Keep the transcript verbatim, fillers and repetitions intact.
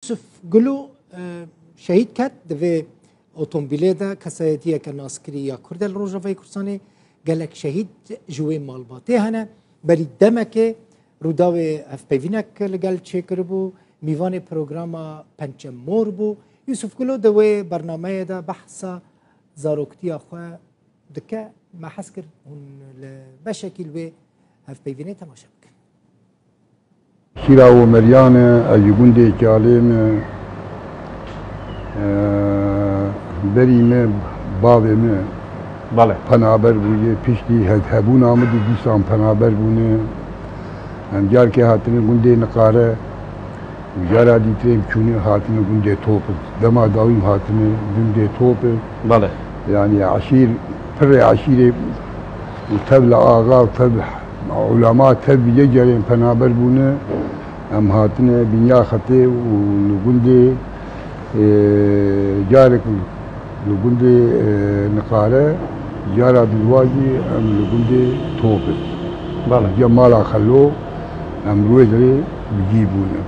Yusuf Gulo, e, şehîd ket di vê otomobîlê de, kesayetiyeke naskirî ya Kurd e li Rojavayê Kurdistanê, gelek şehîd ji wê malbatê hene. Berî demekê Rûdawê hevpeyvînek li gel çêkiribû, mîvanê programa Pençe Mor bû. Yusuf Gulo di wê bernameyê de behsa zaroktiya xwe dike. Me hez kir hûn li beşekî li wê hevpeyvînê temaşe bikin. Şîra Omeryan e, ez ji gundê Çalê me. Ee, berî me, bavê me Bale. Penaber bûye, piştî he-, hebûna min dî dîsan penaber bûne. Em carkê hatine gundê Niqare, û cara dîtirê em çûne hatine gundê Topil. Dema dawî em hatine gundê Topil. Bale. Yani eşîr, pirê eşîrê û tev li axa û tev ulema tev bi yek carê em penaber bûne. Em hatine bînya xetê û li gundê, e, carek li gundê, e, Niqare, cara dilwajî em li gundê Topê. Bale. Cem mala Xelo, em li wê derê bi cî bûne.